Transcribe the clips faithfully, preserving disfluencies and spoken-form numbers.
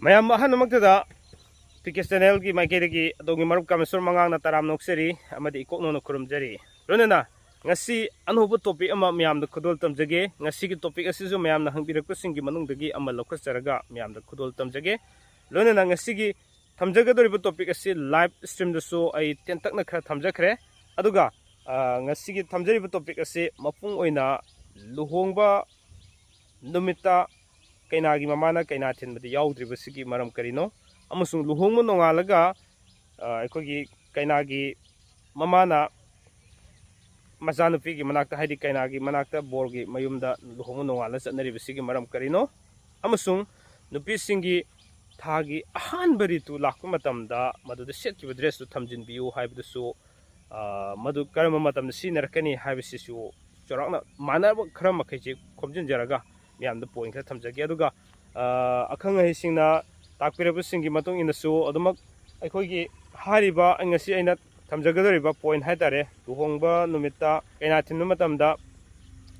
ꯃꯌꯥꯝ ꯑꯍꯥꯟꯕꯃꯛꯇꯗ P K ꯆꯦꯅꯦꯜꯒꯤ ꯃꯥꯏꯀꯩꯗꯒꯤ ꯑꯗꯣꯝꯒꯤ ꯃꯔꯨꯞ ꯀꯥꯃꯦꯁꯣꯔ ꯃꯉꯥꯡꯅ ꯇꯔꯥꯝꯅ ꯑꯣꯛꯆꯔꯤ ꯑꯃꯗꯤ ꯏꯀꯣꯛꯅꯧꯅ ꯈꯨꯔꯨꯝꯖꯔꯤ꯫ ꯂꯣꯏꯅꯅ ꯉꯁꯤ ꯑꯅꯧꯕ ꯇꯣꯄꯤꯛ ꯑꯃ ꯃꯌꯥꯝꯗ ꯈꯨꯗꯣꯜ ꯇꯝꯖꯒꯦ꯫ ꯉꯁꯤꯒꯤ ꯇꯣꯄꯤꯛ ꯑꯁꯤꯁꯨ ꯃꯌꯥꯝꯅ ꯍꯪꯕꯤꯔꯛꯄꯁꯤꯡꯒꯤ ꯃꯅꯨꯡꯗꯒꯤ ꯑꯃ ꯂꯧꯈꯠꯆꯔꯒ ꯃꯌꯥꯝꯗ ꯈꯨꯗꯣꯜ ꯇꯝꯖꯒꯦ꯫ ꯂꯣꯏꯅꯅ ꯉꯁꯤꯒꯤ ꯊꯝꯖꯒꯗꯧꯔꯤꯕ ꯇꯣꯄꯤꯛ ꯑꯁꯤ ꯂꯥꯏꯚ ꯁ꯭ꯇ꯭ꯔꯤꯝꯗꯁꯨ ꯑꯩ ꯇꯦꯟꯇꯛꯅ ꯈꯔ ꯊꯝꯖꯈ꯭ꯔꯦ꯫ ꯑꯗꯨꯒ, ꯑ, ꯉꯁꯤꯒꯤ ꯊꯝꯖꯔꯤꯕ ꯇꯣꯄꯤꯛ ꯑꯁꯤ ꯃꯄꯨꯡ ꯑꯣꯏꯅ ꯂꯨꯍꯣꯡꯕ ꯅꯨꯃꯤꯠꯇ ꯀꯩꯅꯥꯒꯤ ꯃꯃꯥꯅ ꯀꯩꯅꯥ ꯊꯤꯟꯕꯗ ꯌꯥꯎꯗ꯭ꯔꯤꯕꯁꯤꯒꯤ ꯃꯔꯝ ꯀꯔꯤꯅꯣ? ꯑꯃꯁꯨꯡ ꯂꯨꯍꯣꯡꯕ ꯅꯣꯡꯉꯥꯜꯂꯒ, ꯑ, ꯑꯩꯈꯣꯏꯒꯤ ꯀꯩꯅꯥꯒꯤ ꯃꯃꯥꯅ ꯃꯆꯥꯅꯨꯄꯤꯒꯤ ꯃꯅꯥꯛꯇ, ꯍꯥꯏꯗꯤ ꯀꯩꯅꯥꯒꯤ ꯃꯅꯥꯛꯇ, ꯕꯣꯔꯒꯤ ꯃꯌꯨꯝꯗ ꯂꯨꯍꯣꯡꯕ ꯅꯣꯡꯉꯥꯜꯂ ꯆꯠꯅꯔꯤꯕꯁꯤꯒꯤ ꯃꯔꯝ ꯀꯔꯤꯅꯣ? ꯑꯃꯁꯨꯡ ꯅꯨꯄꯤꯁꯤꯡꯒꯤ ꯊꯥꯒꯤ ꯑꯍꯥꯟꯕ ꯔꯤꯇꯨ ꯂꯥꯛꯄ ꯃꯇꯝꯗ ꯃꯗꯨꯗ ꯁꯦꯠꯈꯤꯕ ꯗ꯭ꯔꯦꯁꯇꯨ ꯊꯝꯖꯤꯟꯕꯤꯌꯨ ꯍꯥꯏꯕꯗꯨꯁꯨ, ꯑ, ꯃꯗꯨ ꯀꯔꯝꯕ ꯃꯇꯝꯗ ꯁꯤꯖꯤꯟꯅꯔꯛꯀꯅꯤ ꯍꯥꯏꯕꯁꯤꯁꯨ ꯆꯥꯎꯔꯥꯛꯅ ꯃꯥꯟꯅꯕ ꯈꯔ ꯃꯈꯩꯁꯦ ꯈꯣꯝꯖꯤꯟꯖꯔꯒ ꯃꯌꯥꯝꯗ ꯄꯣꯏꯟ ꯈꯔ ꯊꯝꯖꯒꯦ꯫ ꯑꯗꯨꯒ, ꯑ, ꯑꯈꯪ ꯑꯍꯩꯁꯤꯡꯅ ꯇꯥꯛꯄꯤꯔꯕꯁꯤꯡꯒꯤ ꯃꯇꯨꯡ ꯏꯟꯅꯁꯨ ꯑꯗꯨꯃꯛ ꯑꯩꯈꯣꯏꯒꯤ ꯍꯥꯏꯔꯤꯕ ꯉꯁꯤ ꯑꯩꯅ ꯊꯝꯖꯒꯗꯧꯔꯤꯕ ꯄꯣꯏꯟ ꯍꯥꯏ ꯇꯥꯔꯦ, ꯂꯨꯍꯣꯡꯕ ꯅꯨꯃꯤꯠꯇ ꯀꯩꯅꯥ ꯊꯤꯟꯕ ꯃꯇꯝꯗ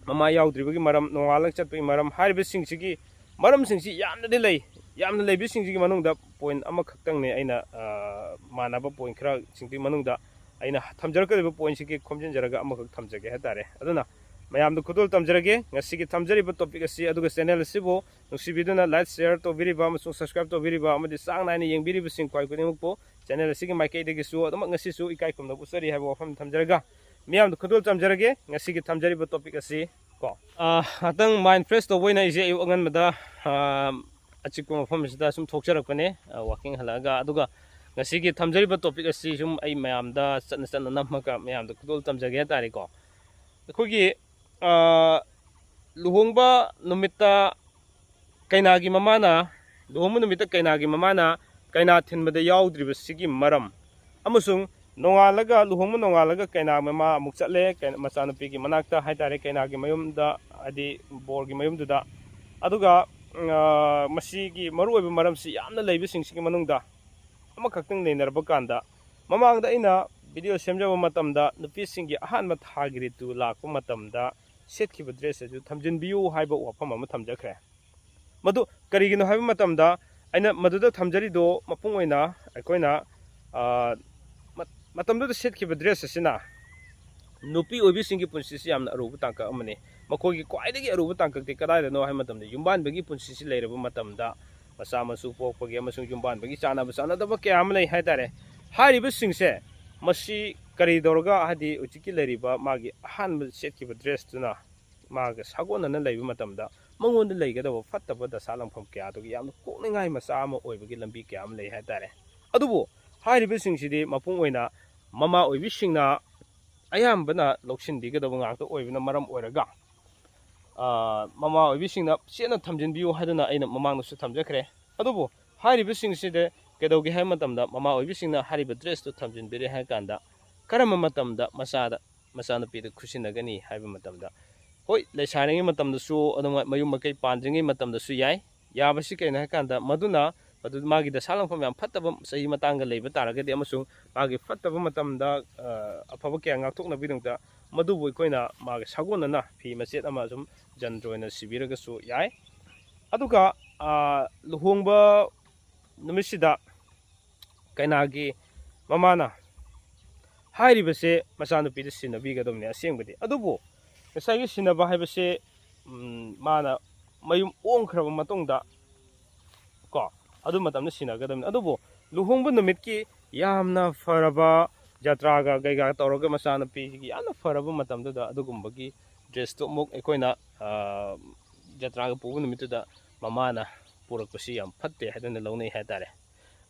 ꯃꯃꯥ ꯌꯥꯎꯗ꯭ꯔꯤꯕꯒꯤ ꯃꯔꯝ, ꯅꯣꯡꯉꯥꯜꯂꯒ ꯆꯠꯄꯒꯤ ꯃꯔꯝ, ꯍꯥꯏꯔꯤꯕꯁꯤꯡꯁꯤꯒꯤ ꯃꯔꯝꯁꯤꯡꯁꯤ ꯌꯥꯝꯅꯗꯤ ꯂꯩ꯫ ꯌꯥꯝꯅ ꯂꯩꯕꯁꯤꯡꯁꯤꯒꯤ ꯃꯅꯨꯡꯗ ꯄꯣꯏꯟ ꯑꯃꯈꯛꯇꯪꯅꯦ ꯑꯩꯅ, ꯑ, ꯃꯥꯟꯅꯕ ꯄꯣꯏꯟ ꯈꯔꯁꯤꯡꯗꯨꯒꯤ ꯃꯅꯨꯡꯗ ꯑꯩꯅ ꯊꯝꯖꯔꯛꯀꯗꯧꯔꯤꯕ ꯄꯣꯏꯟꯁꯤꯒꯤ ꯈꯣꯝꯖꯤꯟꯖꯔꯒ ꯑꯃꯈꯛ ꯊꯝꯖꯒꯦ ꯍꯥꯏ ꯇꯥꯔꯦ꯫ ꯑꯗꯨꯅ ꯃꯌꯥꯝꯗ ꯈꯨꯗꯣꯜ ꯇꯝꯖꯔꯒꯦ ꯉꯁꯤꯒꯤ ꯊꯝꯖꯔꯤꯕ ꯇꯣꯄꯤꯛ ꯑꯁꯤ꯫ ꯑꯗꯨꯒ ꯆꯦꯅꯦꯜ ꯑꯁꯤꯕꯨ ꯅꯨꯡꯁꯤꯕꯤꯗꯨꯅ ꯂꯥꯏꯛ, ꯁꯤꯌꯔ ꯇꯧꯕꯤꯔꯤꯕ ꯑꯃꯁꯨꯡ ꯁꯕꯁꯀ꯭ꯔꯥꯏꯕ ꯇꯧꯕꯤꯔꯤꯕ ꯑꯃꯗꯤ ꯆꯥꯡ ꯅꯥꯏꯅ ꯌꯦꯡꯕꯤꯔꯤꯕꯁꯤꯡ ꯈ꯭ꯋꯥꯏ ꯈꯨꯗꯤꯡꯃꯛꯄꯨ ꯆꯦꯅꯦꯜ ꯑꯁꯤꯒꯤ ꯃꯥꯏꯀꯩꯗꯒꯤꯁꯨ ꯑꯗꯨꯃꯛ ꯉꯁꯤꯁꯨ ꯏꯀꯥꯏ ꯈꯨꯝꯅꯕ ꯎꯠꯆꯔꯤ ꯍꯥꯏꯕ ꯋꯥꯐꯝ ꯊꯝꯖꯔꯒ ꯃꯤꯌꯥꯝꯗ ꯈꯨꯗꯣꯜ ꯇꯝꯖꯔꯒꯦ ꯉꯁꯤꯒꯤ ꯊꯝꯖꯔꯤꯕ ꯇꯣꯄꯤꯛ ꯑꯁꯤ ꯀꯣ꯫ ꯑ, ꯉꯥꯛꯇꯪ ꯃꯥꯏꯟ ꯐ꯭ꯔꯦꯁ ꯇꯧꯕ ꯑꯣꯏꯅ ꯑꯩꯁꯦ ꯑꯌꯨꯛ ꯑꯉꯟꯕꯗ, ꯑ, ꯑꯆꯤꯛꯄ ꯃꯐꯝ ꯑꯁꯤꯗ ꯁꯨꯝ ꯊꯣꯛꯆꯔꯛꯄꯅꯦ, ꯑ, ꯋꯥꯀꯤꯡ ꯍꯜꯂꯛꯑꯒ꯫ ꯑꯗꯨꯒ ꯉꯁꯤꯒꯤ ꯊꯝꯖꯔꯤꯕ ꯇꯣꯄꯤꯛ ꯑꯁꯤ ꯁꯨꯝ ꯑꯩ ꯃꯌꯥꯝꯗ ꯆꯠꯅ ꯆꯠꯅ ꯅꯝꯃꯒ ꯃꯌꯥꯝꯗ ꯈꯨꯗꯣꯜ ꯇꯝꯖꯒꯦ ꯍꯥꯏ ꯇꯥꯔꯦꯀꯣ꯫ ꯑꯩꯈꯣꯏꯒꯤ, ꯑ, ꯂꯨꯍꯣꯡꯕ ꯅꯨꯃꯤꯠꯇ ꯀꯩꯅꯥꯒꯤ ꯃꯃꯥꯅ, ꯂꯨꯍꯣꯡꯕ ꯅꯨꯃꯤꯠꯇ ꯀꯩꯅꯥꯒꯤ ꯃꯃꯥꯅ ꯀꯩꯅꯥ ꯊꯤꯟꯕꯗ ꯌꯥꯎꯗ꯭ꯔꯤꯕꯁꯤꯒꯤ ꯃꯔꯝ, ꯑꯃꯁꯨꯡ ꯅꯣꯡꯉꯥꯜꯂꯒ, ꯂꯨꯍꯣꯡꯕ ꯅꯣꯡꯉꯥꯜꯂꯒ ꯀꯩꯅꯥ ꯃꯃꯥ ꯑꯃꯨꯛ ꯆꯠꯂꯦ, ꯀꯩꯅꯥ, ꯃꯆꯥꯅꯨꯄꯤꯒꯤ ꯃꯅꯥꯛꯇ ꯍꯥꯏ ꯇꯥꯔꯦ, ꯀꯩꯅꯥꯒꯤ ꯃꯌꯨꯝꯗ, ꯍꯥꯏꯗꯤ ꯕꯣꯔꯒꯤ ꯃꯌꯨꯝꯗꯨꯗ꯫ ꯑꯗꯨꯒ, ꯑ, ꯃꯁꯤꯒꯤ ꯃꯔꯨꯑꯣꯏꯕ ꯃꯔꯝꯁꯤ ꯌꯥꯝꯅ ꯂꯩꯕꯁꯤꯡꯁꯤꯒꯤ ꯃꯅꯨꯡꯗ ꯑꯃꯈꯛꯇꯪ ꯅꯩꯅꯔꯕ ꯀꯥꯟꯗ, ꯃꯃꯥꯡꯗ ꯑꯩꯅ ꯚꯤꯗꯤꯑꯣ ꯁꯦꯝꯖꯕ ꯃꯇꯝꯗ ꯅꯨꯄꯤꯁꯤꯡꯒꯤ ꯑꯍꯥꯟꯕ ꯊꯥꯒꯤ ꯔꯤꯇꯨ ꯂꯥꯛꯄ ꯃꯇꯝꯗ ꯁꯦꯠꯈꯤꯕ ꯗ꯭ꯔꯦꯁ ꯑꯗꯨ ꯊꯝꯖꯤꯟꯕꯤꯌꯨ ꯍꯥꯏꯕ ꯋꯥꯐꯝ ꯑꯃ ꯊꯝꯖꯈ꯭ꯔꯦ꯫ ꯃꯗꯨ ꯀꯔꯤꯒꯤꯅꯣ ꯍꯥꯏꯕ ꯃꯇꯝꯗ, ꯑꯩꯅ ꯃꯗꯨꯗ ꯊꯝꯖꯔꯤꯗꯣ ꯃꯄꯨꯡ ꯑꯣꯏꯅ ꯑꯩꯈꯣꯏꯅ, ꯑ, ꯃ-, ꯃꯇꯝꯗꯨꯗ ꯁꯦꯠꯈꯤꯕ dress ꯑꯁꯤꯅ ꯅꯨꯄꯤ ꯑꯣꯏꯕꯤꯁꯤꯡꯒꯤ ꯄꯨꯟꯁꯤꯁꯤ ꯌꯥꯝꯅ ꯑꯔꯨꯕ ꯇꯥꯡꯀꯛ ꯑꯃꯅꯤ꯫ ꯃꯈꯣꯏꯒꯤ ꯈ꯭ꯋꯥꯏꯗꯒꯤ ꯑꯔꯨꯕ ꯇꯥꯡꯀꯛꯇꯤ ꯀꯗꯥꯏꯗꯅꯣ ꯍꯥꯏꯕ ꯃꯇꯝꯗ, ꯌꯨꯝꯕꯥꯟꯕꯒꯤ ꯄꯨꯟꯁꯤꯁꯤ ꯂꯩꯔꯕ ꯃꯇꯝꯗ ꯃꯆꯥ ꯃꯁꯨ ꯄꯣꯛꯄꯒꯤ ꯑꯃꯁꯨꯡ ꯌꯨꯝꯕꯥꯟꯕꯒꯤ ꯆꯥꯟꯅꯕ ꯆꯥꯟꯅꯗꯕ ꯀꯌꯥ ꯑꯃ ꯂꯩ ꯍꯥꯏꯇꯥꯔꯦ꯫ ꯍꯥꯏꯔꯤꯕꯁꯤꯡꯁꯦ ꯃꯁꯤ ꯀꯔꯤ ꯇꯧꯔꯒ, ꯍꯥꯏꯗꯤ ꯍꯧꯖꯤꯛꯀꯤ ꯂꯩꯔꯤꯕ ꯃꯥꯒꯤ ꯑꯍꯥꯟꯕ ꯁꯦꯠꯈꯤꯕ dressꯇꯨꯅ ꯃꯥꯒ ꯁꯥꯒꯣꯟꯅꯅ ꯂꯩꯕ ꯃꯇꯝꯗ ꯃꯉꯣꯟꯗ ꯂꯩꯒꯗꯕ ꯐꯠꯇꯕ ꯗꯁꯥ ꯂꯪꯐꯝ ꯀꯌꯥꯗꯨꯒꯤ ꯌꯥꯝꯅ ꯀꯣꯛꯅꯤꯡꯉꯥꯏ ꯃꯆꯥ ꯑꯃ ꯑꯣꯏꯕꯒꯤ ꯂꯝꯕꯤ ꯀꯌꯥ ꯑꯃ ꯂꯩ ꯍꯥꯏꯇꯥꯔꯦ꯫ ꯑꯗꯨꯕꯨ ꯍꯥꯏꯔꯤꯕꯁꯤꯡꯁꯤꯗꯤ ꯃꯄꯨꯡ ꯑꯣꯏꯅ ꯃꯃꯥ ꯑꯣꯏꯕꯤꯁꯤꯡꯅ ꯑꯌꯥꯝꯕꯅ ꯂꯧꯁꯤꯟꯕꯤꯒꯗꯕ ꯉꯥꯛꯇ ꯑꯣꯏꯕꯅ ꯃꯔꯝ ꯑꯣꯏꯔꯒ, ꯑ, ꯃꯃꯥ ꯑꯣꯏꯕꯤꯁꯤꯡꯅ ꯆꯦꯠꯅ ꯊꯝꯖꯤꯟꯕꯤꯌꯨ ꯍꯥꯏꯗꯨꯅ ꯑꯩꯅ ꯃꯃꯥꯡꯗꯁꯨ ꯊꯝꯖꯈ꯭ꯔꯦ꯫ ꯑꯗꯨꯕꯨ ꯍꯥꯏꯔꯤꯕꯁꯤꯡꯁꯤꯗ ꯀꯩꯗꯧꯒꯦ ꯍꯥꯏꯕ ꯃꯇꯝꯗ, ꯃꯃꯥ ꯑꯣꯏꯕꯤꯁꯤꯡꯅ ꯍꯥꯏꯔꯤꯕ dressꯇꯨ ꯊꯝꯖꯤꯟꯕꯤꯔꯦ ꯍꯥꯏꯔ ꯀꯥꯟꯗ ꯀꯔꯝꯕ ꯃꯇꯝꯗ ꯃꯆꯥꯗ, ꯃꯆꯥꯅꯨꯄꯤꯗ ꯈꯨꯠꯁꯤꯟꯅꯒꯅꯤ ꯍꯥꯏꯕ ꯃꯇꯝꯗ, ꯍꯣꯏ, ꯂꯩꯁꯥꯔꯤꯉꯩ ꯃꯇꯝꯗꯁꯨ, ꯑꯗꯨꯝ ꯃꯌꯨꯝ ꯃꯀꯩ ꯄꯥꯟꯗ꯭ꯔꯤꯉꯩ ꯃꯇꯝꯗꯁꯨ ꯌꯥꯏ꯫ ꯌꯥꯕꯁꯤ ꯀꯩꯅꯣ ꯍꯥꯏ ꯀꯥꯟꯗ, ꯃꯗꯨꯅ, ꯃꯗꯨ ꯃꯥꯒꯤ ꯗꯁꯥ ꯂꯪꯐꯝ ꯌꯥꯝ ꯐꯠꯇꯕ ꯆꯍꯤ ꯃꯇꯥꯡꯒ ꯂꯩꯕ ꯇꯥꯔꯒꯗꯤ ꯑꯃꯁꯨꯡ ꯃꯥꯒꯤ ꯐꯠꯇꯕ ꯃꯇꯝꯗ, ꯑ, ꯑꯐꯕ ꯀꯌꯥ ꯉꯥꯛꯊꯣꯛꯅꯕꯒꯤꯗꯃꯛꯇ ꯃꯗꯨꯕꯨ ꯑꯩꯈꯣꯏꯅ ꯃꯥꯒꯤ ꯁꯥꯒꯣꯟꯅꯅ ꯐꯤ ꯃꯆꯦꯠ ꯑꯃ ꯁꯨꯝ ꯖꯟꯇ꯭ꯔ ꯑꯣꯏꯅ ꯁꯤꯕꯤꯔꯒꯁꯨ ꯌꯥꯏ꯫ ꯑꯗꯨꯒ, ꯑ, ꯂꯨꯍꯣꯡꯕ ꯅꯨꯃꯤꯠꯁꯤꯗ ꯀꯩꯅꯥꯒꯤ ꯃꯃꯥꯅ ꯍꯥꯏꯔꯤꯕꯁꯦ ꯃꯆꯥꯅꯨꯄꯤꯗ ꯁꯤꯟꯅꯕꯤꯒꯗꯕꯅꯤ ꯑꯁꯦꯡꯕꯗꯤ꯫ ꯑꯗꯨꯕꯨ ꯉꯁꯥꯏꯒꯤ ꯁꯤꯟꯅꯕ ꯍꯥꯏꯕꯁꯦ, ꯎꯝ, ꯃꯥꯅ ꯃꯌꯨꯝ ꯑꯣꯟꯈ꯭ꯔꯕ ꯃꯇꯨꯡꯗ ꯀꯣ, ꯑꯗꯨ ꯃꯇꯝꯗ ꯁꯤꯟꯅꯒꯗꯕꯅꯤ꯫ ꯑꯗꯨꯕꯨ ꯂꯨꯍꯣꯡꯕ ꯅꯨꯃꯤꯠꯀꯤ ꯌꯥꯝꯅ ꯐꯔꯕ ꯖꯇ꯭ꯔꯥꯒ ꯀꯩꯀꯥ ꯇꯧꯔꯒ ꯃꯆꯥꯅꯨꯄꯤꯁꯤꯒꯤ ꯌꯥꯝꯅ ꯐꯔꯕ ꯃꯇꯝꯗꯨꯗ ꯑꯗꯨꯒꯨꯝꯕꯒꯤ dressꯇꯨ ꯑꯃꯨꯛ ꯑꯩꯈꯣꯏꯅ, ꯑ, ꯖꯇ꯭ꯔꯥꯒ ꯄꯨꯕ ꯅꯨꯃꯤꯠꯇꯨꯗ ꯃꯃꯥꯅ ꯄꯨꯔꯛꯄꯁꯤ ꯌꯥꯝ ꯐꯠꯇꯦ ꯍꯥꯏꯗꯅ ꯂꯧꯅꯩ ꯍꯥꯏꯇꯥꯔꯦ꯫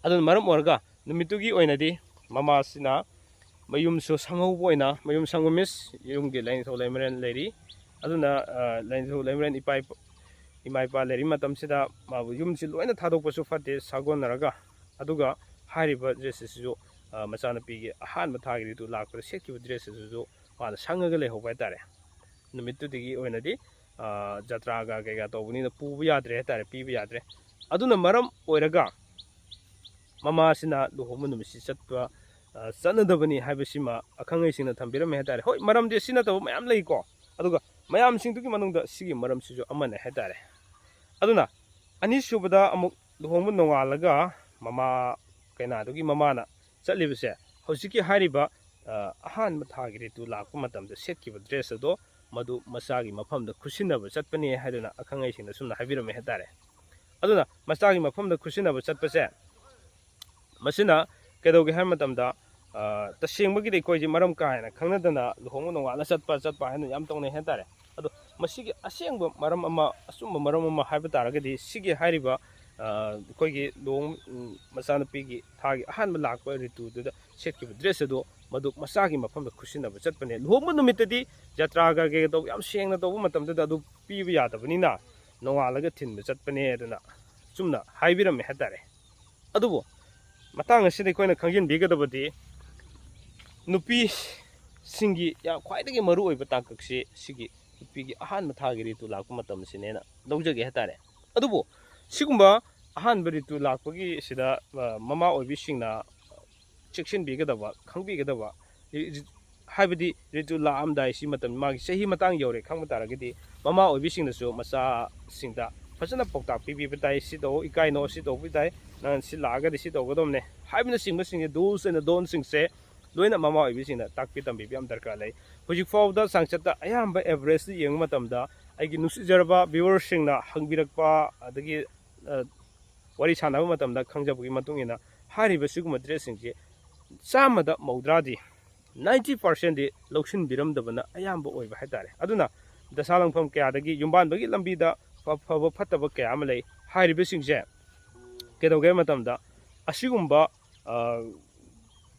ꯑꯗꯨꯅ ꯃꯔꯝ ꯑꯣꯏꯔꯒ ꯅꯨꯃꯤꯠꯇꯨꯒꯤ ꯑꯣꯏꯅꯗꯤ ꯃꯃꯥꯁꯤꯅ ꯃꯌꯨꯝꯁꯨ ꯁꯪꯍꯧꯕ ꯑꯣꯏꯅ, ꯃꯌꯨꯝ ꯁꯪꯕ means ꯌꯨꯝꯒꯤ ꯂꯥꯏꯅꯤꯡꯊꯧ ꯂꯩꯃꯔꯦꯟ ꯂꯩꯔꯤ, ꯑꯗꯨꯅ, ꯑ, ꯂꯥꯏꯅꯤꯡꯊꯧ ꯂꯩꯃꯔꯦꯟ ꯏꯄꯥ ꯏꯄꯥ, ꯏꯃꯥ ꯏꯄꯥ ꯂꯩꯔꯤ ꯃꯇꯝꯁꯤꯗ ꯃꯥꯕꯨ ꯌꯨꯝꯁꯤ ꯂꯣꯏꯅ ꯊꯥꯗꯣꯛꯄꯁꯨ ꯐꯠꯇꯦ, ꯁꯥꯒꯣꯟꯅꯔꯒ꯫ ꯑꯗꯨꯒ ꯍꯥꯏꯔꯤꯕ dress ꯑꯁꯤꯁꯨ, ꯑ, ꯃꯆꯥꯅꯨꯄꯤꯒꯤ ꯑꯍꯥꯟꯕ ꯊꯥꯒꯤꯗꯨ ꯂꯥꯛꯄꯗ ꯁꯦꯠꯈꯤꯕ dress ꯑꯁꯤꯁꯨ ꯃꯥꯅ ꯁꯪꯉꯒ ꯂꯩꯍꯧꯕ ꯍꯥꯏꯇꯥꯔꯦ꯫ ꯅꯨꯃꯤꯠꯇꯨꯗꯒꯤ ꯑꯣꯏꯅꯗꯤ, ꯑ, ꯖꯇ꯭ꯔꯥꯒ ꯀꯩꯀꯥ ꯇꯧꯕꯅꯤꯅ ꯄꯨꯕ ꯌꯥꯗ꯭ꯔꯦ ꯍꯥꯏꯇꯥꯔꯦ, ꯄꯤꯕ ꯌꯥꯗ꯭ꯔꯦ꯫ ꯑꯗꯨꯅ ꯃꯔꯝ ꯑꯣꯏꯔꯒ ꯃꯃꯥꯁꯤꯅ ꯂꯨꯍꯣꯡꯕ ꯅꯨꯃꯤꯠꯁꯤ ꯆꯠꯄ, ꯑ, ꯆꯠꯅꯗꯕꯅꯤ ꯍꯥꯏꯕꯁꯤꯃ ꯑꯈꯪ ꯑꯍꯩꯁꯤꯡꯅ ꯊꯝꯕꯤꯔꯝꯃꯦ ꯍꯥꯏꯇꯥꯔꯦ꯫ ꯍꯣꯏ, ꯃꯔꯝꯗꯤ ꯑꯁꯤ ꯅꯠꯇꯕ ꯃꯌꯥꯝ ꯂꯩꯀꯣ, ꯑꯗꯨꯒ ꯃꯌꯥꯝꯁꯤꯡꯗꯨꯒꯤ ꯃꯅꯨꯡꯗ ꯁꯤꯒꯤ ꯃꯔꯝꯁꯤꯁꯨ ꯑꯃꯅꯦ ꯍꯥꯏꯇꯥꯔꯦ꯫ ꯑꯗꯨꯅ ꯑꯅꯤꯁꯨꯕꯗ ꯑꯃꯨꯛ ꯂꯨꯍꯣꯡꯕ ꯅꯣꯡꯉꯥꯜꯂꯒ ꯃꯃꯥ, ꯀꯩꯅꯥꯗꯨꯒꯤ ꯃꯃꯥꯅ ꯆꯠꯂꯤꯕꯁꯦ, ꯍꯧꯖꯤꯛꯀꯤ ꯍꯥꯏꯔꯤꯕ ꯑ, ꯑꯍꯥꯟꯕ ꯊꯥꯒꯤ ꯔꯤꯇꯨ ꯂꯥꯛꯄ ꯃꯇꯝꯗ ꯁꯦꯠꯈꯤꯕ ꯗ꯭ꯔꯦꯁ ꯑꯗꯣ, ꯃꯗꯨ ꯃꯆꯥꯒꯤ ꯃꯐꯝꯗ ꯈꯨꯠꯁꯤꯟꯅꯕ ꯆꯠꯄꯅꯤ ꯍꯥꯏꯗꯨꯅ ꯑꯈꯪ ꯑꯍꯩꯁꯤꯡꯅ ꯑꯁꯨꯝꯅ ꯍꯥꯏꯕꯤꯔꯝꯃꯦ ꯍꯥꯏꯇꯥꯔꯦ꯫ ꯑꯗꯨꯅ ꯃꯆꯥꯒꯤ ꯃꯐꯝꯗ ꯈꯨꯠꯁꯤꯟꯅꯕ ꯆꯠꯄꯁꯦ, ꯃꯁꯤꯅ ꯀꯩꯗꯧꯒꯦ ꯍꯥꯏꯕ ꯃꯇꯝꯗ, ꯑ, ꯇꯁꯦꯡꯕꯒꯤꯗꯤ ꯑꯩꯈꯣꯏꯁꯦ ꯃꯔꯝ ꯀꯥ ꯍꯦꯟꯅ ꯈꯪꯅꯗꯅ ꯂꯨꯍꯣꯡꯕ ꯅꯣꯡꯉꯥꯜꯂ ꯆꯠꯄ ꯆꯠꯄ ꯍꯥꯏꯅ ꯌꯥꯝ ꯇꯧꯅꯩ ꯍꯥꯏꯇꯥꯔꯦ꯫ ꯑꯗꯣ ꯃꯁꯤꯒꯤ ꯑꯁꯦꯡꯕ ꯃꯔꯝ ꯑꯃ, ꯑꯆꯨꯝꯕ ꯃꯔꯝ ꯑꯃ ꯍꯥꯏꯕ ꯇꯥꯔꯒꯗꯤ, ꯁꯤꯒꯤ ꯍꯥꯏꯔꯤꯕ, ꯑ, ꯑꯩꯈꯣꯏꯒꯤ ꯂꯨꯍꯣꯡ-, ꯎꯝ, ꯃꯆꯥꯅꯨꯄꯤꯒꯤ ꯊꯥꯒꯤ ꯑꯍꯥꯟꯕ ꯂꯥꯛꯄ ꯔꯤꯇꯨꯗꯨꯗ ꯁꯦꯠꯈꯤꯕ ꯗ꯭ꯔꯦꯁ ꯑꯗꯨ, ꯃꯗꯨ ꯃꯆꯥꯒꯤ ꯃꯐꯝꯗ ꯈꯨꯠꯁꯤꯟꯅꯕ ꯆꯠꯄꯅꯦ꯫ ꯂꯨꯍꯣꯡꯕ ꯅꯨꯃꯤꯠꯇꯗꯤ ꯖꯇ꯭ꯔꯥꯒ ꯀꯩꯀꯩ ꯇꯧꯕ ꯌꯥꯝ ꯁꯦꯡꯅ ꯇꯧꯕ ꯃꯇꯝꯗꯨꯗ ꯑꯗꯨ ꯄꯤꯕ ꯌꯥꯗꯕꯅꯤꯅ, ꯅꯣꯡꯉꯥꯜꯂꯒ ꯊꯤꯟꯕ ꯆꯠꯄꯅꯦ ꯑꯗꯨꯅ ꯆꯨꯝꯅ ꯍꯥꯏꯕꯤꯔꯝꯃꯦ ꯍꯥꯏꯇꯥꯔꯦ꯫ ꯑꯗꯨꯕꯨ ꯃꯇꯥꯡ ꯑꯁꯤꯗ ꯑꯩꯈꯣꯏꯅ ꯈꯪꯖꯤꯟꯕꯤꯒꯗꯕꯗꯤ, ꯅꯨꯄꯤꯁꯤꯡꯒꯤ ꯌꯥꯝ ꯈ꯭ꯋꯥꯏꯗꯒꯤ ꯃꯔꯨꯑꯣꯏꯕ ꯇꯥꯡꯀꯛꯁꯤ ꯁꯤꯒꯤ ꯅꯨꯄꯤꯒꯤ ꯑꯍꯥꯟꯕ ꯊꯥꯒꯤ ꯔꯤꯇꯨ ꯂꯥꯛꯄ ꯃꯇꯝꯁꯤꯅꯦꯅ ꯂꯧꯖꯒꯦ ꯍꯥꯏꯇꯥꯔꯦ꯫ ꯑꯗꯨꯕꯨ ꯁꯤꯒꯨꯝꯕ ꯑꯍꯥꯟꯕ ꯔꯤꯇꯨ ꯂꯥꯛꯄꯒꯤ ꯁꯤꯗ, ꯑ, ꯃꯃꯥ ꯑꯣꯏꯕꯤꯁꯤꯡꯅ ꯆꯦꯛꯁꯤꯟꯕꯤꯒꯗꯕ, ꯈꯪꯕꯤꯒꯗꯕ, ꯔꯤ-, ꯔꯤ-, ꯍꯥꯏꯕꯗꯤ ꯔꯤꯇꯨ ꯂꯥꯛꯑꯝꯗꯥꯏ ꯁꯤ ꯃꯇꯝ, ꯃꯥꯒꯤ ꯆꯍꯤ ꯃꯇꯥꯡ ꯌꯧꯔꯦ ꯈꯪꯕ ꯇꯥꯔꯒꯗꯤ, ꯃꯃꯥ ꯑꯣꯏꯕꯤꯁꯤꯡꯅꯁꯨ ꯃꯆꯥꯁꯤꯡꯗ ꯐꯖꯅ ꯄꯥꯎꯇꯥꯛ ꯄꯤꯕꯤꯕ ꯇꯥꯏ꯫ "ꯁꯤ ꯇꯧ, ꯏꯀꯥꯏꯅꯣ, ꯁꯤ ꯇꯧꯕ ꯇꯥꯏ, ꯅꯪ ꯁꯤ ꯂꯥꯛꯑꯒꯗꯤ ꯁꯤ ꯇꯧꯒꯗꯕꯅꯦ" ꯍꯥꯏꯕꯅꯆꯤꯡꯕꯁꯤꯡꯁꯦ, do's and dontꯁꯤꯡꯁꯦ ꯂꯣꯏꯅ ꯃꯃꯥ ꯑꯣꯏꯕꯤꯁꯤꯡꯅ ꯇꯥꯛꯄꯤ ꯇꯝꯕꯤꯕ ꯌꯥꯝ ꯗꯔꯀꯥꯔ ꯂꯩ꯫ ꯍꯧꯖꯤꯛ ꯐꯥꯎꯕꯗ ꯆꯥꯡꯆꯠꯇ ꯑꯌꯥꯝꯕ average ꯌꯦꯡꯕ ꯃꯇꯝꯗ, ꯑꯩꯒꯤ ꯅꯨꯡꯁꯤꯖꯔꯕ viewerꯁꯤꯡꯅ ꯍꯪꯕꯤꯔꯛꯄ, ꯑꯗꯒꯤ, ꯑ, ꯋꯥꯔꯤ ꯁꯥꯟꯅꯕ ꯃꯇꯝꯗ ꯈꯪꯖꯕꯒꯤ ꯃꯇꯨꯡ ꯏꯟꯅ, ꯍꯥꯏꯔꯤꯕ ꯁꯤꯒꯨꯝꯕ ꯗ꯭ꯔꯦꯁꯁꯤꯡꯁꯤ ꯆꯥꯝꯃꯗ ꯃꯧꯗ꯭ꯔꯥꯗꯤ, ninety percentꯗꯤ ꯂꯧꯁꯤꯟꯕꯤꯔꯝꯗꯕꯅ ꯑꯌꯥꯝꯕ ꯑꯣꯏꯕ ꯍꯥꯏꯇꯥꯔꯦ꯫ ꯑꯗꯨꯅ ꯗꯁꯥ ꯂꯪꯐꯝ ꯀꯌꯥꯗꯒꯤ ꯌꯨꯝꯕꯥꯟꯕꯒꯤ ꯂꯝꯕꯤꯗ ꯐ-, ꯐꯕ ꯐꯠꯇꯕ ꯀꯌꯥ ꯑꯃ ꯂꯩ꯫ ꯍꯥꯏꯔꯤꯕꯁꯤꯡꯁꯦ ꯀꯩꯗꯧꯒꯦ ꯍꯥꯏꯕ ꯃꯇꯝꯗ, ꯑꯁꯤꯒꯨꯝꯕ, ꯑ,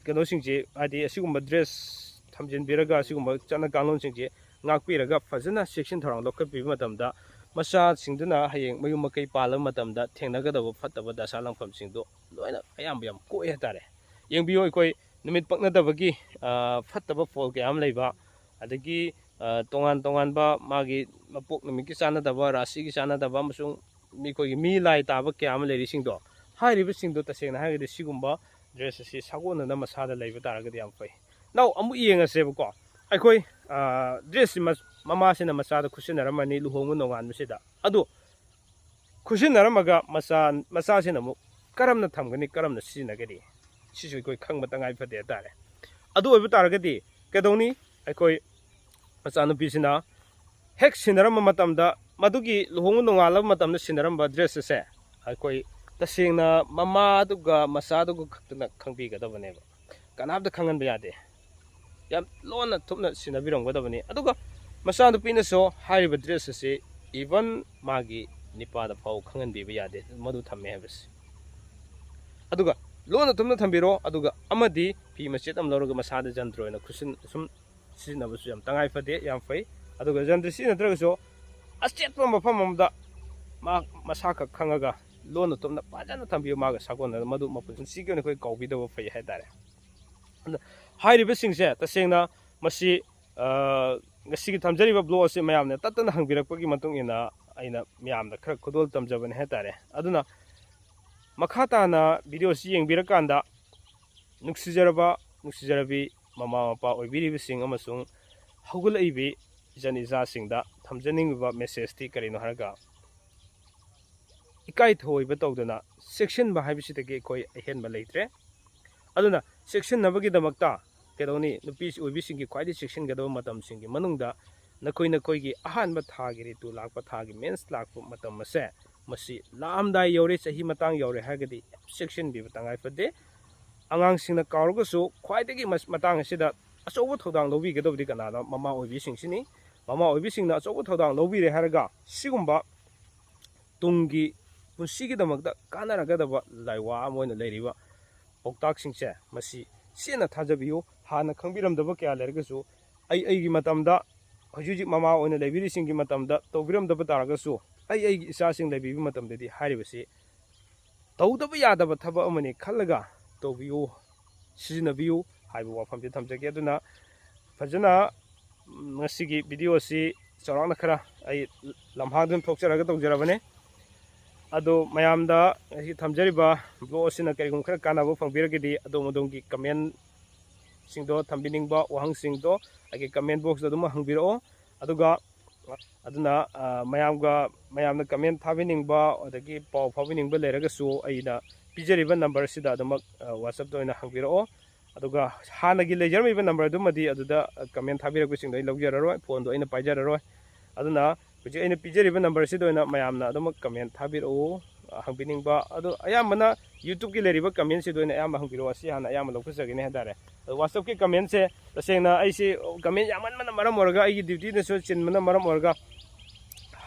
ꯀꯩꯅꯣꯁꯤꯡꯁꯦ, ꯍꯥꯏꯗꯤ ꯑꯁꯤꯒꯨꯝꯕ ꯗ꯭ꯔꯦꯁ ꯊꯝꯖꯤꯟꯕꯤꯔꯒ, ꯑꯁꯤꯒꯨꯝꯕ ꯆꯠꯅ ꯀꯥꯡꯂꯣꯟꯁꯤꯡꯁꯦ ꯉꯥꯛꯄꯤꯔꯒ, ꯐꯖꯅ ꯆꯦꯛꯁꯤꯟ ꯊꯧꯔꯥꯡ ꯂꯧꯈꯠꯄꯤꯕ ꯃꯇꯝꯗ, ꯃꯆꯥꯁꯤꯡꯗꯨꯅ ꯍꯌꯦꯡ ꯃꯌꯨꯝ ꯃꯀꯩ ꯄꯥꯜꯂꯕ ꯃꯇꯝꯗ ꯊꯦꯡꯅꯒꯗꯕ ꯐꯠꯇꯕ ꯗꯁꯥ ꯂꯪꯐꯝꯁꯤꯡꯗꯣ ꯂꯣꯏꯅ ꯑꯌꯥꯝꯕ ꯌꯥꯝ ꯀꯣꯛꯑꯦ ꯍꯥꯏꯇꯥꯔꯦ꯫ ꯌꯦꯡꯕꯤꯌꯨ, ꯑꯩꯈꯣꯏ ꯅꯨꯃꯤꯠ ꯄꯛꯅꯗꯕꯒꯤ, ꯑ, ꯐꯠꯇꯕ ꯐꯣꯜ ꯀꯌꯥ ꯑꯃ ꯂꯩꯕ, ꯑꯗꯒꯤ, ꯑ, ꯇꯣꯉꯥꯟ ꯇꯣꯉꯥꯟꯕ ꯃꯥꯒꯤ ꯃꯄꯣꯛ ꯅꯨꯃꯤꯠꯀꯤ ꯆꯥꯟꯅꯗꯕ, ꯔꯥꯁꯤꯒꯤ ꯆꯥꯟꯅꯗꯕ, ꯑꯃꯁꯨꯡ ꯃꯤꯈꯣꯏꯒꯤ ꯃꯤ ꯂꯥꯏ ꯇꯥꯕ ꯀꯌꯥ ꯑꯃ ꯂꯩꯔꯤꯁꯤꯡꯗꯣ, ꯍꯥꯏꯔꯤꯕꯁꯤꯡꯗꯣ ꯇꯁꯦꯡꯅ ꯍꯥꯏꯔꯒꯗꯤ ꯁꯤꯒꯨꯝꯕ ꯗ꯭ꯔꯦꯁ ꯑꯁꯤ ꯁꯥꯒꯣꯟꯅꯅ ꯃꯁꯥꯗ ꯂꯩꯕ ꯇꯥꯔꯒꯗꯤ ꯌꯥꯝ ꯐꯩ꯫ ꯅꯥꯎ, ꯑꯃꯨꯛ ꯌꯦꯡꯉꯁꯦꯕꯀꯣ꯫ ꯑꯩꯈꯣꯏ, ꯑ, ꯗ꯭ꯔꯦꯁꯁꯤ ꯃ-, ꯃꯃꯥꯁꯤꯅ ꯃꯆꯥꯗ ꯈꯨꯠꯁꯤꯟꯅꯔꯝꯃꯅꯤ ꯂꯨꯍꯣꯡꯕ ꯅꯣꯡꯉꯥꯟꯕꯁꯤꯗ꯫ ꯑꯗꯣ ꯈꯨꯠꯁꯤꯟꯅꯔꯝꯃꯒ ꯃꯆꯥ ꯃꯆꯥꯁꯤꯅ ꯑꯃꯨꯛ ꯀꯔꯝꯅ ꯊꯝꯒꯅꯤ, ꯀꯔꯝꯅ ꯁꯤꯖꯤꯟꯅꯒꯅꯤ, ꯁꯤꯁꯨ ꯑꯩꯈꯣꯏ ꯈꯪꯕ ꯇꯉꯥꯏ ꯐꯗꯦ ꯍꯥꯏꯇꯥꯔꯦ꯫ ꯑꯗꯨ ꯑꯣꯏꯕ ꯇꯥꯔꯒꯗꯤ ꯀꯩꯗꯧꯅꯤ? ꯑꯩꯈꯣꯏ ꯃꯆꯥꯅꯨꯄꯤꯁꯤꯅ ꯍꯦꯛ ꯁꯤꯟꯅꯔꯝꯕ ꯃꯇꯝꯗ, ꯃꯗꯨꯒꯤ ꯂꯨꯍꯣꯡꯕ ꯅꯣꯡꯉꯥꯜꯂꯕ ꯃꯇꯝꯗ ꯁꯤꯟꯅꯔꯝꯕ ꯗ꯭ꯔꯦꯁ ꯑꯁꯦ ꯑꯩꯈꯣꯏ ꯇꯁꯦꯡꯅ ꯃꯃꯥꯗꯨꯒ ꯃꯆꯥꯗꯨꯒ ꯈꯛꯇꯅ ꯈꯪꯕꯤꯒꯗꯕꯅꯦꯕ, ꯀꯅꯥꯝꯇ ꯈꯪꯍꯟꯕ ꯌꯥꯗꯦ꯫ ꯌꯥꯝ ꯂꯣꯟꯅ ꯊꯨꯞꯅ ꯁꯤꯟꯅꯕꯤꯔꯝꯒꯗꯕꯅꯤ꯫ ꯑꯗꯨꯒ ꯃꯆꯥꯅꯨꯄꯤꯅꯁꯨ ꯍꯥꯏꯔꯤꯕ ꯗ꯭ꯔꯦꯁ ꯑꯁꯤ even ꯃꯥꯒꯤ ꯅꯤꯄꯥꯗ ꯐꯥꯎ ꯈꯪꯍꯟꯕꯤꯕ ꯌꯥꯗꯦ ꯃꯗꯨ ꯊꯝꯃꯦ ꯍꯥꯏꯕꯁꯤ꯫ ꯑꯗꯨꯒ ꯂꯣꯟꯅ ꯊꯨꯞꯅ ꯊꯝꯕꯤꯔꯣ꯫ ꯑꯗꯨꯒ ꯑꯃꯗꯤ ꯐꯤ ꯃꯆꯦꯠ ꯑꯃ ꯂꯧꯔꯒ ꯃꯁꯥꯗ ꯖꯟꯇ꯭ꯔ ꯑꯣꯏꯅ ꯈꯨꯠꯁꯤꯟ ꯁꯨꯝ ꯁꯤꯖꯤꯟꯅꯕꯁꯨ ꯌꯥꯝ ꯇꯉꯥꯏ ꯐꯗꯦ, ꯌꯥꯝ ꯐꯩ꯫ ꯑꯗꯨꯒ ꯖꯟꯇ꯭ꯔ ꯁꯤꯖꯤꯟꯅꯗ꯭ꯔꯒꯁꯨ ꯑꯆꯦꯠꯄ ꯃꯐꯝ ꯑꯃꯗ ꯃꯥ ꯃꯁꯥꯈꯛ ꯈꯪꯉꯒ ꯂꯣꯟꯅ ꯊꯨꯞꯅ ꯐꯖꯅ ꯊꯝꯕꯤꯌꯨ꯫ ꯃꯥꯒ ꯁꯥꯒꯣꯟꯅꯅ ꯃꯗꯨ ꯃꯄꯨꯟꯁꯤꯒꯤ ꯑꯣꯏꯅ ꯑꯩꯈꯣꯏ ꯀꯥꯎꯕꯤꯗꯕ ꯐꯩ ꯍꯥꯏꯇꯥꯔꯦ꯫ ꯑꯗ ꯍꯥꯏꯔꯤꯕꯁꯤꯡꯁꯦ ꯇꯁꯦꯡꯅ ꯃꯁꯤ, ꯑ, ꯉꯁꯤꯒꯤ ꯊꯝꯖꯔꯤꯕ ꯕ꯭ꯂꯣꯛ ꯑꯁꯤ ꯃꯌꯥꯝꯅ ꯇꯠꯇꯅ ꯍꯪꯕꯤꯔꯛꯄꯒꯤ ꯃꯇꯨꯡ ꯏꯟꯅ ꯑꯩꯅ ꯃꯌꯥꯝꯗ ꯈꯔ ꯈꯨꯗꯣꯜ ꯇꯝꯖꯕꯅꯦ ꯍꯥꯏꯇꯥꯔꯦ꯫ ꯑꯗꯨꯅ ꯃꯈꯥ ꯇꯥꯅ ꯚꯤꯗꯤꯑꯣꯁꯤ ꯌꯦꯡꯕꯤꯔꯀꯥꯟꯗ ꯅꯨꯡꯁꯤꯖꯔꯕ, ꯅꯨꯡꯁꯤꯖꯔꯕꯤ ꯃꯃꯥ ꯃꯄꯥ ꯑꯣꯏꯕꯤꯔꯤꯕꯁꯤꯡ ꯑꯃꯁꯨꯡ ꯍꯧꯒꯠꯂꯛꯏꯕꯤ ꯏꯆꯟ ꯏꯆꯥꯁꯤꯡꯗ ꯊꯝꯖꯅꯤꯡꯂꯤꯕ ꯃꯦꯁꯦꯖꯇꯤ ꯀꯔꯤꯅꯣ ꯍꯥꯏꯔꯒ, ꯏꯀꯥꯏ ꯊꯑꯣꯏꯕ ꯇꯧꯗꯅ ꯆꯦꯛꯁꯤꯟꯕ ꯍꯥꯏꯕꯁꯤꯗꯒꯤ ꯑꯩꯈꯣꯏ ꯑꯍꯦꯟꯕ ꯂꯩꯇ꯭ꯔꯦ꯫ ꯑꯗꯨꯅ ꯆꯦꯛꯁꯤꯟꯅꯕꯒꯤꯗꯃꯛꯇ ꯀꯩꯗꯧꯅꯤ, ꯅꯨꯄꯤ ꯑꯣꯏꯕꯤꯁꯤꯡꯒꯤ ꯈ꯭ꯋꯥꯏꯗꯒꯤ ꯆꯦꯛꯁꯤꯟꯒꯗꯕ ꯃꯇꯝꯁꯤꯡꯒꯤ ꯃꯅꯨꯡꯗ ꯅꯈꯣꯏ ꯅꯈꯣꯏꯒꯤ ꯑꯍꯥꯟꯕ ꯊꯥꯒꯤ ꯔꯤꯇꯨ ꯂꯥꯛꯄ, ꯊꯥꯒꯤ ꯃꯦꯟꯁ ꯂꯥꯛꯄ ꯃꯇꯝ ꯑꯁꯦ, ꯃꯁꯤ ꯂꯥꯛꯑꯝꯗꯥꯏ ꯌꯧꯔꯦ, ꯆꯍꯤ ꯃꯇꯥꯡ ꯌꯧꯔꯦ ꯍꯥꯏꯔꯒꯗꯤ ꯌꯥꯝ ꯆꯦꯛꯁꯤꯟꯕꯤꯕ ꯇꯉꯥꯏ ꯐꯗꯦ꯫ ꯑꯉꯥꯡꯁꯤꯡꯅ ꯀꯥꯎꯔꯒꯁꯨ ꯈ꯭ꯋꯥꯏꯗꯒꯤ ꯃꯁ-, ꯃꯇꯥꯡ ꯑꯁꯤꯗ ꯑꯆꯧꯕ ꯊꯧꯗꯥꯡ ꯂꯧꯕꯤꯒꯗꯕꯗꯤ ꯀꯅꯥꯅꯣ? ꯃꯃꯥ ꯑꯣꯏꯕꯤꯁꯤꯡꯁꯤꯅꯤ꯫ ꯃꯃꯥ ꯑꯣꯏꯕꯤꯁꯤꯡꯅ ꯑꯆꯧꯕ ꯊꯧꯗꯥꯡ ꯂꯧꯕꯤꯔꯦ ꯍꯥꯏꯔꯒ ꯁꯤꯒꯨꯝꯕ ꯇꯨꯡꯒꯤ ꯄꯨꯟꯁꯤꯒꯤꯗꯃꯛꯇ ꯀꯥꯟꯅꯔꯒꯗꯕ ꯂꯥꯏꯋꯥ ꯑꯃ ꯑꯣꯏꯅ ꯂꯩꯔꯤꯕ ꯄꯥꯎꯇꯥꯛꯁꯤꯡꯁꯦ ꯃꯁꯤ ꯆꯦꯠꯅ ꯊꯥꯖꯕꯤꯌꯨ꯫ ꯍꯥꯟꯅ ꯈꯪꯕꯤꯔꯝꯗꯕ ꯀꯌꯥ ꯂꯩꯔꯒꯁꯨ, ꯑꯩ ꯑꯩꯒꯤ ꯃꯇꯝꯗ, ꯍꯧꯖꯤꯛ ꯍꯧꯖꯤꯛ ꯃꯃꯥ ꯑꯣꯏꯅ ꯂꯩꯕꯤꯔꯤꯁꯤꯡꯒꯤ ꯃꯇꯝꯗ ꯇꯧꯕꯤꯔꯝꯗꯕ ꯇꯥꯔꯒꯁꯨ, ꯑꯩ ꯑꯩꯒꯤ ꯏꯆꯥꯁꯤꯡ ꯂꯩꯕꯤꯕ ꯃꯇꯝꯗꯗꯤ ꯍꯥꯏꯔꯤꯕꯁꯤ ꯇꯧꯗꯕ ꯌꯥꯗꯕ ꯊꯕꯛ ꯑꯃꯅꯤ ꯈꯜꯂꯒ ꯇꯧꯕꯤꯌꯨ, ꯁꯤꯖꯤꯟꯅꯕꯤꯌꯨ ꯍꯥꯏꯕ ꯋꯥꯐꯝꯁꯦ ꯊꯝꯖꯒꯦ꯫ ꯑꯗꯨꯅ ꯐꯖꯅ, ꯎꯝ, ꯉꯁꯤꯒꯤ ꯚꯤꯗꯤꯑꯣ ꯑꯁꯤ ꯆꯥꯎꯔꯥꯛꯅ ꯈꯔ ꯑꯩ ꯂꯝꯍꯥꯡꯗ ꯑꯗꯨꯝ ꯊꯣꯛꯆꯔꯒ ꯇꯧꯖꯔꯕꯅꯦ꯫ ꯑꯗꯣ ꯃꯌꯥꯝꯗ ꯉꯁꯤ ꯊꯝꯖꯔꯤꯕ ꯕ꯭ꯂꯣꯛ ꯑꯁꯤꯅ ꯀꯔꯤꯒꯨꯝꯕ ꯈꯔ ꯀꯥꯟꯅꯕ ꯐꯪꯕꯤꯔꯒꯗꯤ ꯑꯗꯣꯝ ꯑꯗꯣꯝꯒꯤ ꯀꯃꯦꯟꯁꯤꯡꯗꯣ, ꯊꯝꯕꯤꯅꯤꯡꯕ ꯋꯥꯍꯪꯁꯤꯡꯗꯣ ꯑꯩꯒꯤ ꯀꯃꯦꯟ ꯕꯣꯛꯁꯇ ꯑꯗꯨꯝ ꯍꯪꯕꯤꯔꯛꯑꯣ꯫ ꯑꯗꯨꯒ ꯑꯗꯨꯅ, ꯑ, ꯃꯌꯥꯝꯒ, ꯃꯌꯥꯝꯅ comment ꯊꯥꯕꯤꯅꯤꯡꯕ ꯑꯗꯒꯤ ꯄꯥꯎ ꯐꯥꯎꯕꯤꯅꯤꯡꯕ ꯂꯩꯔꯒꯁꯨ ꯑꯩꯅ ꯄꯤꯖꯔꯤꯕ number ꯁꯤꯗ ꯑꯗꯨꯃꯛ, ꯑ, WhatsApp ꯇ ꯑꯣꯏꯅ ꯍꯪꯕꯤꯔꯛꯑꯣ꯫ ꯑꯗꯨꯒ ꯍꯥꯟꯅꯒꯤ ꯂꯩꯖꯔꯝꯃꯤꯕ number ꯗꯨꯃꯗꯤ ꯑꯗꯨꯗ comment ꯊꯥꯕꯤꯔꯛꯄꯁꯤꯡꯗꯣ ꯑꯩ ꯂꯧꯖꯔꯔꯣꯏ, phone ꯗꯣ ꯑꯩꯅ ꯄꯥꯏꯖꯔꯔꯣꯏ꯫ ꯑꯗꯨꯅ ꯍꯧꯖꯤꯛ ꯑꯩꯅ ꯄꯤꯖꯔꯤꯕ number ꯁꯤꯗ ꯑꯣꯏꯅ ꯃꯌꯥꯝꯅ ꯑꯗꯨꯃꯛ comment ꯊꯥꯕꯤꯔꯛꯎ, ꯍꯪꯕꯤꯅꯤꯡꯕ꯫ ꯑꯗꯣ ꯑꯌꯥꯝꯕꯅ YouTube ꯀꯤ ꯂꯩꯔꯤꯕ comment ꯁꯤꯗ ꯑꯣꯏꯅ ꯑꯌꯥꯝꯕ ꯍꯪꯕꯤꯔꯛꯑꯣ, ꯑꯁꯤ ꯍꯥꯟꯅ ꯑꯌꯥꯝꯕ ꯂꯧꯈꯠꯆꯒꯅꯤ ꯍꯥꯏꯇꯥꯔꯦ꯫ ꯑꯗꯣ WhatsApp ꯀꯤ comment ꯁꯦ ꯇꯁꯦꯡꯅ ꯑꯩꯁꯤ comment ꯌꯥꯝꯃꯟꯕꯅ ꯃꯔꯝ ꯑꯣꯏꯔꯒ, ꯑꯩꯒꯤ duty ꯅꯁꯨ ꯆꯤꯟꯕꯅ ꯃꯔꯝ ꯑꯣꯏꯔꯒ,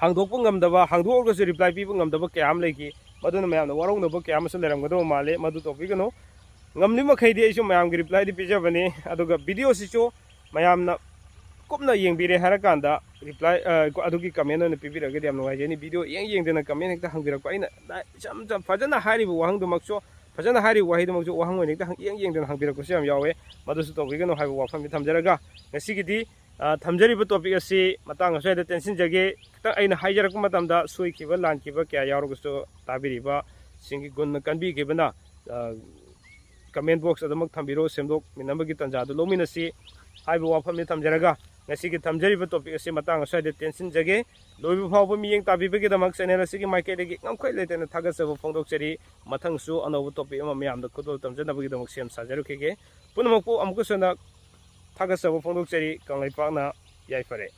ꯍꯥꯡꯗꯣꯛꯄ ꯉꯝꯗꯕ, ꯍꯥꯡꯗꯣꯛꯑꯒꯁꯨ reply ꯄꯤꯕ ꯉꯝꯗꯕ ꯀꯌꯥ ꯑꯃ ꯂꯩꯈꯤ꯫ ꯃꯗꯨꯅ ꯃꯌꯥꯝꯅ ꯋꯥꯔꯧꯅꯕ ꯀꯌꯥ ꯑꯃꯁꯨ ꯂꯩꯔꯝꯒꯗꯕ ꯃꯥꯜꯂꯦ, ꯃꯗꯨ ꯇꯧꯕꯤꯒꯅꯨ꯫ ꯉꯝꯂꯤ ꯃꯈꯩꯗꯤ ꯑꯩꯁꯨ ꯃꯌꯥꯝꯒꯤ reply ꯗꯤ ꯄꯤꯖꯕꯅꯤ꯫ ꯑꯗꯨꯒ video ꯁꯤꯁꯨ ꯃꯌꯥꯝꯅ ꯀꯨꯞꯅ ꯌꯦꯡꯕꯤꯔꯦ ꯍꯥꯏꯔꯀꯥꯟꯗ reply, ꯑ, ꯑꯗꯨꯒꯤ comment ꯑꯣꯏꯅ ꯄꯤꯕꯤꯔꯒꯗꯤ ꯌꯥꯝ ꯅꯨꯡꯉꯥꯏꯖꯅꯤ꯫ Video ꯌꯦꯡ ꯌꯦꯡꯗꯅ comment ꯍꯦꯛꯇ ꯍꯪꯕꯤꯔꯛꯄ, ꯑꯩꯅ ꯏꯆꯝ ꯆꯝ ꯐꯖꯅ ꯍꯥꯏꯔꯤꯕ ꯋꯥꯍꯪꯗꯨꯃꯛꯁꯨ, ꯐꯖꯅ ꯍꯥꯏꯔꯤꯕ ꯋꯥꯍꯩꯗꯨꯃꯛꯁꯨ ꯋꯥꯍꯪ ꯑꯣꯏꯅ ꯍꯦꯛꯇ ꯍꯪ-, ꯌꯦꯡ ꯌꯦꯡꯗꯅ ꯍꯪꯕꯤꯔꯛꯄꯁꯨ ꯌꯥꯝ ꯌꯥꯎꯋꯦ꯫ ꯃꯗꯨꯁꯨ ꯇꯧꯕꯤꯒꯅꯨ ꯍꯥꯏꯕ ꯋꯥꯐꯝꯁꯤ ꯊꯝꯖꯔꯒ, ꯉꯁꯤꯒꯤꯗꯤ, ꯑ, ꯊꯝꯖꯔꯤꯕ topic ꯑꯁꯤ ꯃꯇꯥꯡ ꯑꯁ꯭ꯋꯥꯏꯗ ꯇꯦꯟꯁꯤꯟꯖꯒꯦ꯫ ꯈꯤꯇꯪ ꯑꯩꯅ ꯍꯥꯏꯖꯔꯛꯄ ꯃꯇꯝꯗ ꯁꯣꯏꯈꯤꯕ, ꯂꯥꯟꯈꯤꯕ ꯀꯌꯥ ꯌꯥꯎꯔꯒꯁꯨ ꯇꯥꯕꯤꯔꯤꯕ ꯁꯤꯡꯒꯤ ꯒꯨꯟꯅ ꯀꯟꯕꯤꯈꯤꯕꯅ, ꯑ, comment box ꯑꯗꯨꯃꯛ ꯊꯝꯕꯤꯔꯣ, ꯁꯦꯝꯗꯣꯛꯃꯤꯟꯅꯕꯒꯤ ꯇꯥꯟꯖꯥꯗꯨ ꯂꯧꯃꯤꯟꯅꯁꯤ ꯍꯥꯏꯕ ꯋꯥꯐꯝꯅꯤ ꯊꯝꯖꯔꯒ, ꯉꯁꯤꯒꯤ ꯊꯝꯖꯔꯤꯕ topic ꯑꯁꯤ ꯃꯇꯥꯡ ꯑꯁ꯭ꯋꯥꯏꯗ ꯇꯦꯟꯁꯤꯟꯖꯒꯦ꯫ ꯂꯣꯏꯕ ꯐꯥꯎꯕ ꯃꯤꯠꯌꯦꯡ ꯇꯥꯕꯤꯕꯒꯤꯗꯃꯛ channel ꯑꯁꯤꯒꯤ ꯃꯥꯏꯀꯩꯗꯒꯤ ꯉꯝꯈꯩ ꯂꯩꯇꯅ ꯊꯥꯒꯠꯆꯕ ꯐꯣꯡꯗꯣꯛꯆꯔꯤ꯫ ꯃꯊꯪꯁꯨ ꯑꯅꯧꯕ topic ꯑꯃ ꯃꯌꯥꯝꯗ ꯈꯨꯗꯣꯜ ꯇꯝꯖꯅꯕꯒꯤꯗꯃꯛ ꯁꯦꯝ ꯁꯥꯖꯔꯛꯈꯤꯒꯦ꯫ ꯄꯨꯝꯅꯃꯛꯄꯨ ꯑꯃꯨꯛꯀꯁꯨ ꯍꯟꯅ ꯊꯥꯒꯠꯆꯕ ꯐꯣꯡꯗꯣꯛꯆꯔꯤ꯫ ꯀꯪꯂꯩꯄꯥꯛꯅ ꯌꯥꯏꯐꯔꯦ꯫